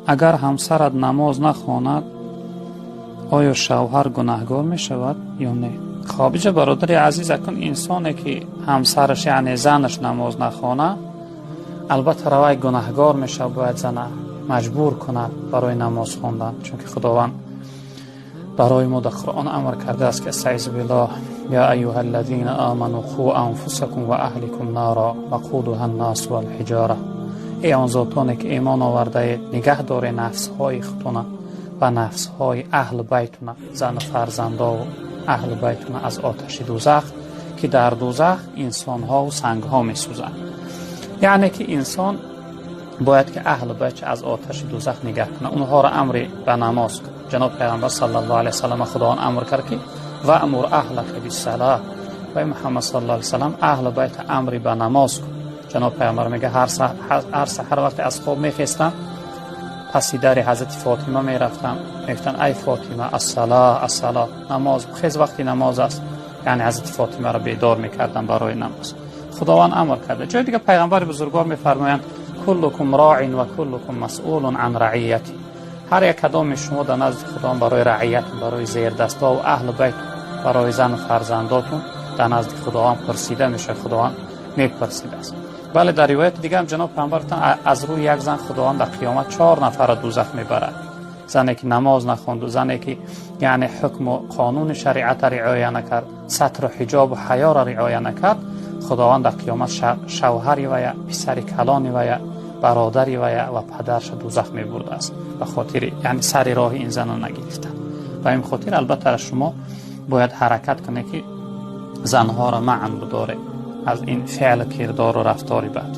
Агар ҳамсарат намоз нахонад, оё шавҳар гунаҳгор мешавад ё не? Хоб, иҷа, бародари азиз, акун инсоне ки ҳамсараш, яъне занаш, намоз нахона, албатта равай гунаҳгор мешавад. Бояд зана маҷбур кунад барои намоз хондан, чунки Худованд барои мо дар Қуръон амр кардааст, ки استعیذ بالله: یا ایها الذین آمنوا قوا انفسکم و اهلیکم نارا وقودها الناس والحجاره. Эй он зотоне ки имон овардаед, нигаҳ доред нафсҳои худтона ва нафсҳои аҳли байтуна, зану фарзандову аҳли байтуна, аз оташи дӯзах, ки дар дӯзах инсонҳову сангҳо месӯзанд. Яъне ки инсон бояд ки аҳли байтша аз оташи дӯзах нигаҳ кунад, онҳоро амри ба намоз кунад. Ҷаноб Пайғамбар саллаллоҳу алайҳи васаллам Худованд амр кард, ки وأمر أهلك بالصلاة, вай Муҳаммад саллаллоҳу алайҳи васаллам, аҳли байта амри ба намоз кун. Ҷаноб Пайғамбар мега: ҳар саҳар вақте аз хоб мехестам, паси дари ҳазрати Фотима мерафтам, мегуфтанд: «Ай Фотима, الصلاة, الصلاة, намоз, хез, вақти намоз аст». Яъне ҳазрати Фотимаро бедор мекардам барои намоз. Худованд амр карда. Ҷои дигар Пайғамбари бузургвор мефармоянд: كلكم راع وكلكم مسئول عن رعيته. Ҳар як кадоми шумо дар назди Худованд барои раиятун, барои зердастҳо ва аҳли байт, барои зану фарзандотун дар назди Худованд пурсида мешавад, Худованд мепурсидааст. Бале, дар ривояти дигарам ҷаноб Пайғамбар гуфтанд: аз рӯи як зан Худованд дар қиёмат чор нафарро дӯзах мебарад: зане ки намоз нахонду, зане ки яъне ҳукму қонуни шариатро риоя накард, сатру ҳиҷобу ҳаёро риоя накард. Худованд дар қиёмат шавҳари вая, писари калони вая, бародари вая ва падарша дӯзах мебурдааст, ба хотири яъне сари роҳи ин зана нагирифтан. Ба ин хотир, албатта, шумо бояд ҳаракат кунед, ки занҳоро манъ бидоред аз ин феълу кирдору рафтори бад.